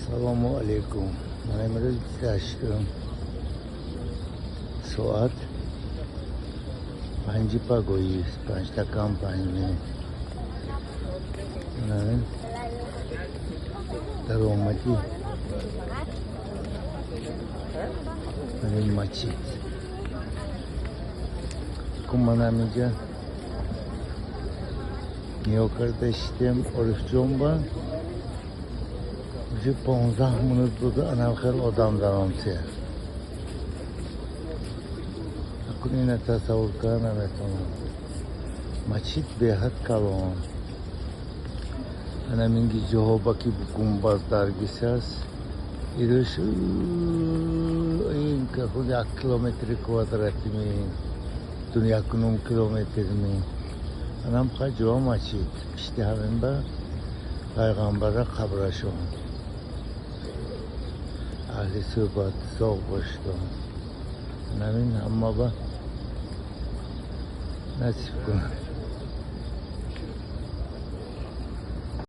Ассалому алайкум. Ман имрӯз 28 соат 5 пагоҳӣ, 4:55. Ман даромади ин масҷид. Ман ҳаминҷа нигоҳ карда шидем Орифҷон ба уже 15 минут буду, анам хел одам даромсе. Акун ина тасаввур карда наметавонам. Масҷид беҳад калон. Анаминги ҷоҳо ба ки гумбаз даргис аст. Ирӯш ин худ 1 километри квадрати ми, 1.5 километр ми. Анам ха ҷо масҷид. Пишти ҳамин ба пайғамбара қабрашон. Аҳли суҳбат, соғ бошдон. Анамин ҳама ба насиб кунад.